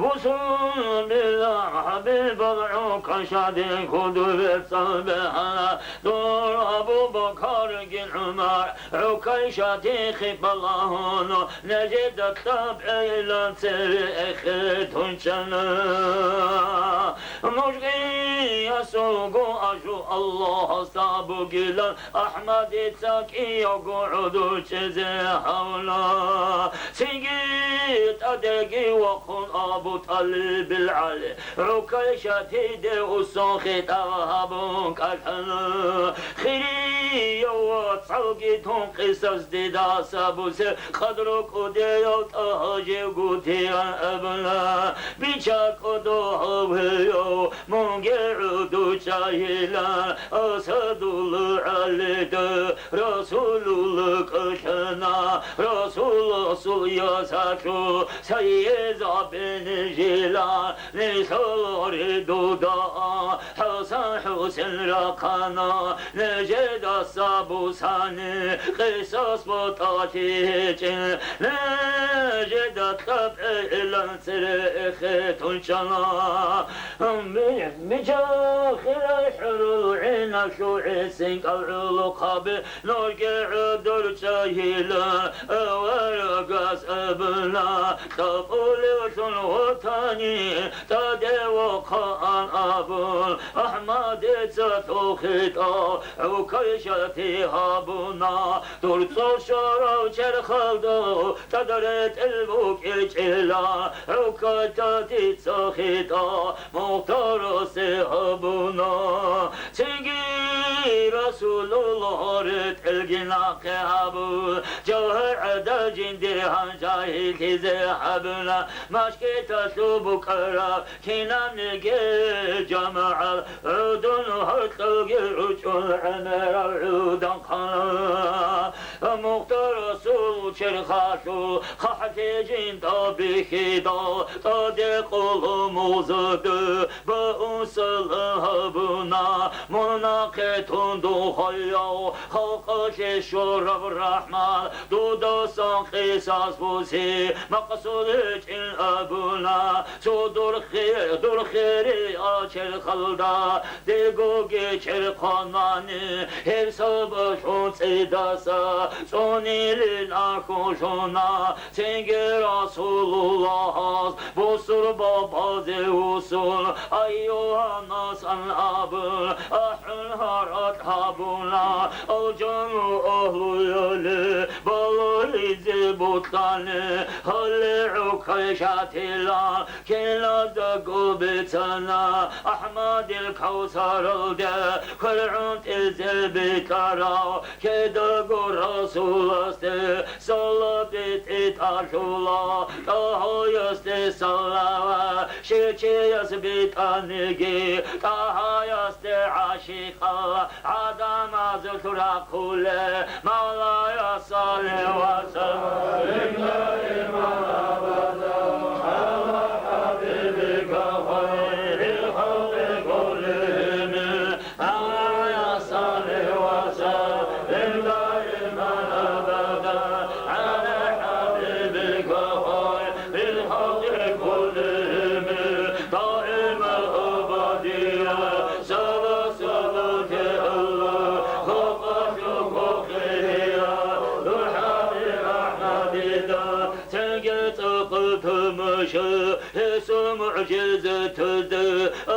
Бусун Билал ХӀабибал ГӀукайшатихъ куду бецӀал бегьана. Дур Абу Бакарги ГӀумар ГӀукайшатихъе балагьун, нижеда кьабгӀилан цере эхетун чӀана. Нужги ясулго ажу Аллагьасда бугилан АхӀмадица кӀиявго гӀодов чӀезе гьавуна. Цинги тӀадеги вахъун Абу ТӀалибил ГӀали ГӀукайшатиде усун хитӀаб гьабун кӀалъана. Хирияв вацалги тун къисас дидаса бусе къадру кӀудияв ТӀагьа живго тиян абуна. Бича кӀодо гьавеяв, мунги гӀуду чагьилан, Асадул ГӀалида Расулулла кӀалъана. Расуласул ясалъул сайизабинижилан, нилъаларе дуда ХӀасан-ХӀусен рахъана. Нижедаса бусани къисас батӀалъи гьечӀин, нижеда кьабгӀилан цере эхетун чӀана. Ми-, мичахъе хӀурул гӀиналъул гӀисинкӀал гӀолохъаби, нужги гӀодор чагьила, аварагас абуна, кьабулевлъун ватани тӀаде вахъаан абун, АхӀмадица тухитӀа ГӀукайшати гьабуна. Дур цо щварав черхалда тӀад ретӀел букӀичӀила, ГӀукайшатица хитӀа Мухтарасе гьабуна. Цинги Расулуллагь ретӀелги нахъе гьабун, жавгьар гӀадал жиндир гьанжа гьилъизе гьабуна. Мажгиталъул букӀараб кинабниги жамагӀат гӀодун, гьоркьовги гӀучӀун гӀемерал гӀудан хъана. Мухтарасул черхалъул хъахӀлъи жинда бихьидал, тӀаде къулумузде баун салам гьабуна. Мун нахъе тун духъаяв халкъалъе щвараб рахӀмат, дудасан къисас буси макъсуд гьечӀин абуна. Цо дурхъи-, дурхъи риал черхалда дегоги черханани, гьеб сабаблъун цӀидаса цӀунилин ахӀуллъуна. Цинги Расулуллагьас бусурбабазе усун, Айюгьаннас ан абун, ахӀун гьаракь гьабуна. Алжану агьлуялъе балагьизе бокьани, гьале ГӀукайшатилан киназдаго бицана. АхӀмадил Кавсаралде квер гӀунтӀизе бикьарав кидаго Расуласде салам битӀи тӀалъула, ТӀагьаясде салават щивчияс битӀаниги, ТӀагьаясде гӀашикъ гӀадамазулъ рахъуле, Мавлая, салли ва саллим даиман абада гӀала хӀабибика хайрил халкъи куллигьим. Мавлая, салли ва саллим даиман абада гӀала хӀабибика хайрил халкъи куллигьим. Даиман абадия. Гьесул мугӀжизатазда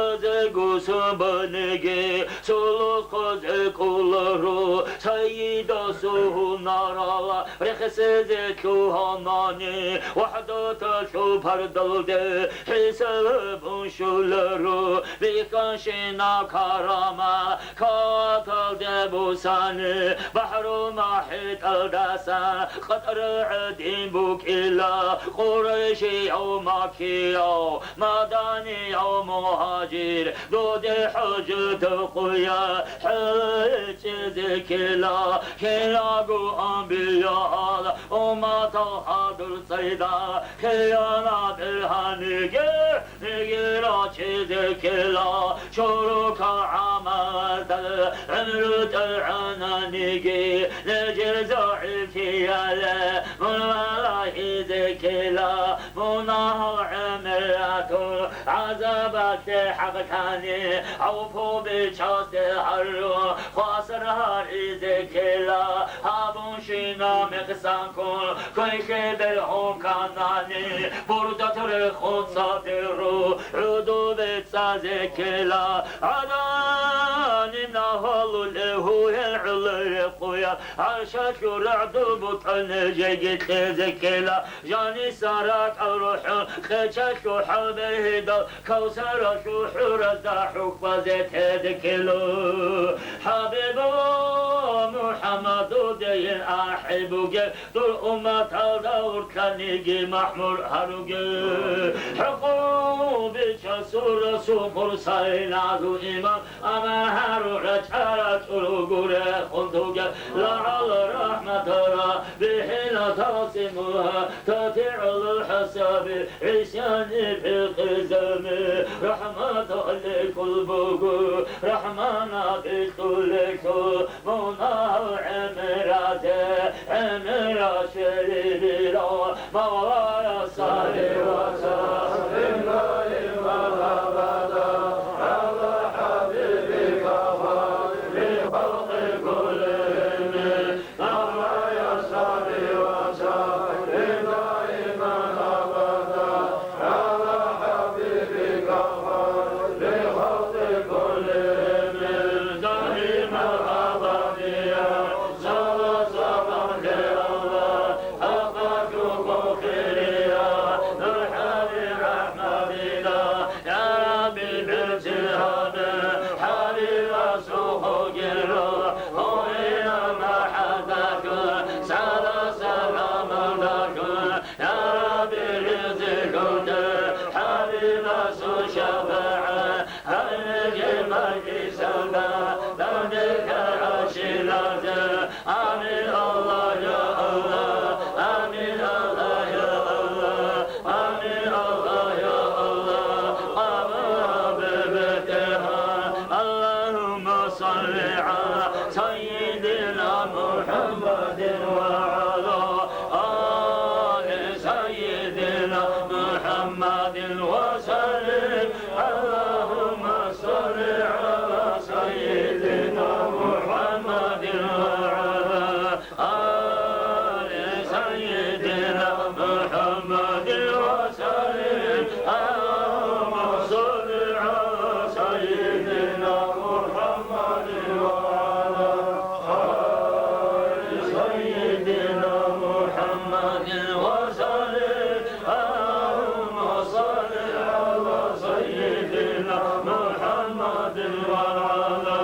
азегу сабаниги, цолохъазе кӀоларо, Сайидасул гьунарала рехсезе лъугьанани, вахӀдаталъул пардалде хӀисаб щоларо, бихьанщинаб карамат каталде бусани, бахӀрул мухӀиталдаса къатӀра гӀадин букӀила, къурайшияв маккияв, маданияв мугьажир, дуде хӀужат къуя хӀечӀезе ккела, киналго анбиял умматал хадур цайда, хиянат гьаниги, Нигера чизе ккела, чорокал гӀамалда гӀумру тӀагӀананиги, нижер загӀипияле мун валагьизе ккела, мунагьал гӀемер ратун, гӀазабалъе хӀакълъани, гӀафу бичасде гьарун, хвасар гьаризе ккела, гьабунщинаб мекъсан ккун, квешлъи бергьун канани, бурдат рехун цадиру, гӀуду бецӀазе ккела, гӀаданиб нагьвалулев гьел гӀоло рекъуя, гӀаршалъул рагӀдул бутӀа нижеги кьезе ккела, жаниса ракӀал рухӀун, къечалъул хӀал бергьидал, Кавсаралъул хӀуразда хӀукъазе тезе ккела. ХӀабибу МухӀаммад, дудейин ахӀи бугел, дур умматалда урканиги махӀмур гьаруге. ХӀукъу бичасул расул, хурсай назул имам, амма гьару рачӀарачӀул гуре хунтуге. ЛагӀал рахӀматара бихӀина тасимугьа, татигӀулул хӀасаби гӀисяни бихъизами. РахӀматалъе ккол буго, рахӀмана бикьулелъул, мунагьал гӀемеразе гӀемеращ рибила. Мавлая, салли ва саллим даиман абада гӀала хӀабибика хайри халкъи куллигьим. Мавлая, салли ва саллим даиман абада гӀала хӀабибика хайри халкъи куллигьим. Даиман абадия. Салат-салам ле Аллагь, хӀакъалъулъ хирияв, нур гьари рахӀматила, я Рабби, берцин гьабе, хӀабибасул хӀукмуялъ, гьуинаб махӀаббаталъ, салат-саламалдалъун, я Рабби, ризкьулъе, хӀабибасул шафагӀат, гьареги мажлисалда, дандеха гӀашилазе. Амин, Аллагь, я Аллагь. Амин, Аллагь, я Аллагь. Амин, Аллагь, я Аллагь. Къабул гьабе, бетӀергьан. Аллагьумма салли гӀала саййидина МухӀаммадин ва гӀала али саййидина МухӀаммадин ва саллим. اللهم صل على سيدنا محمد وعلى آل سيدنا محمد وسلم. اللهم صل على سيدنا محمد وعلى آل سيدنا محمد وسلم. اللهم صل على سيدنا محمد وعلى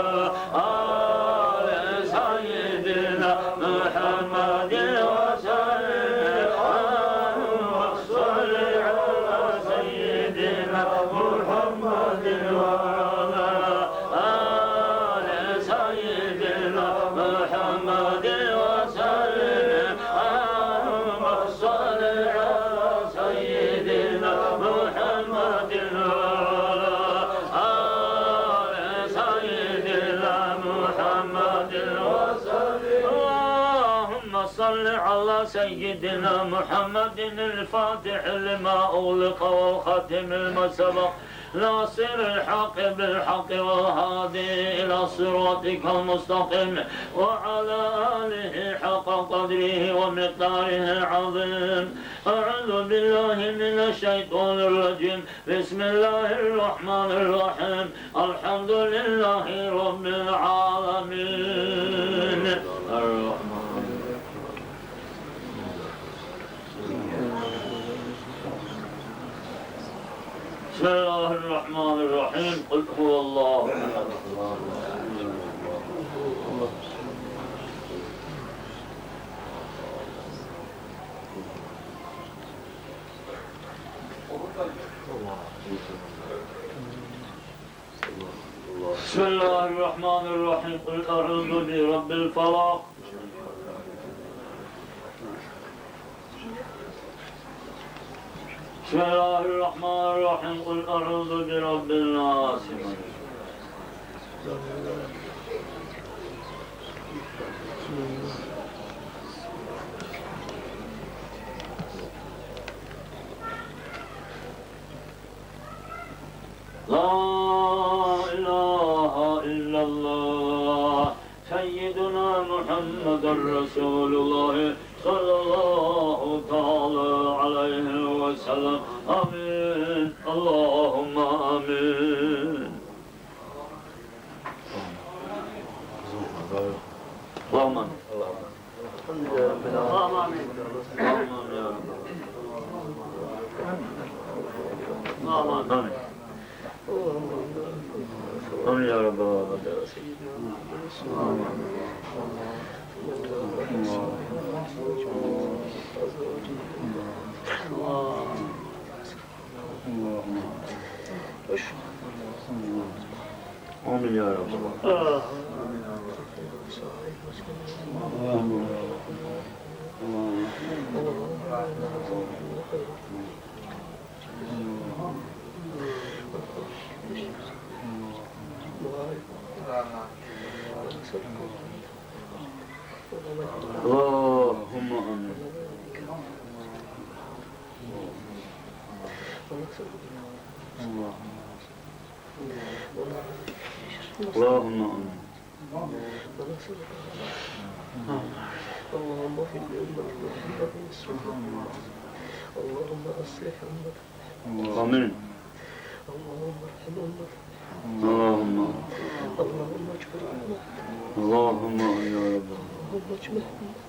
آل سيدنا محمد وسلم. اللهم صل على سيدنا محمد وعلى آل سيدنا محمد وسلم. اللهم صل على سيدنا محمد وعلى آل سيدنا محمد وسلم. اللهم صل على سيدنا محمد الفاتح لما أغلق والخاتم لما سبق ناصر الحق بالحق والهادي إلى صراطك المستقيم وعلى آله حق قدره ومقداره العظيم. أعوذ بالله من الشيطان الرجيم. بسم الله الرحمن الرحيم. الحمد لله رب العالمين. الرحمن الرحيم. بسم الله الرحمن الرحيم. قل هو الله أحد. بسم الله الرحمن الرحيم. قل أعوذ برب الفلق. بسم الله الرحمن الرحيم. قل أعوذ برب الناس. لا إله إلا الله. سيدنا محمد رسول الله صلى الله تعالى عليه وسلم. آمين. اللهم آمين. اللهم آمين. اللهم آمين. اللهم آمين. اللهم آمين يا رب. اللهم آمين. آمين يا رب العالمين. آمين يا رب. اللهم آمين. اللهم آمين. اللهم اغفر لأمة محمد الصديق. اللهم أصلح أمة محمد. آمين. اللهم ارحم أمة محمد. اللهم. اللهم اجبر أمة محمد. اللهم يا رب. اللهم اجمع أمة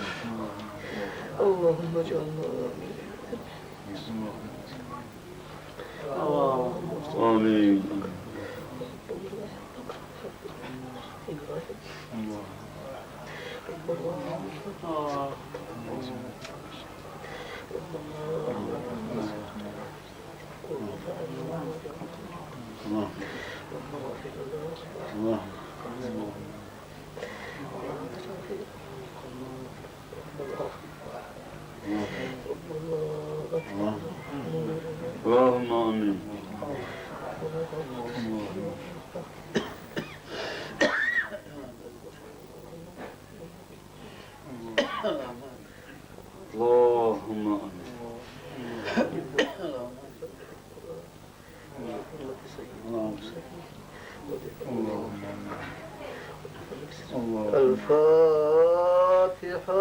محمد. اللهم اجعلنا من آمين. اللهم آمين. اللهم آمين. الفاتحة.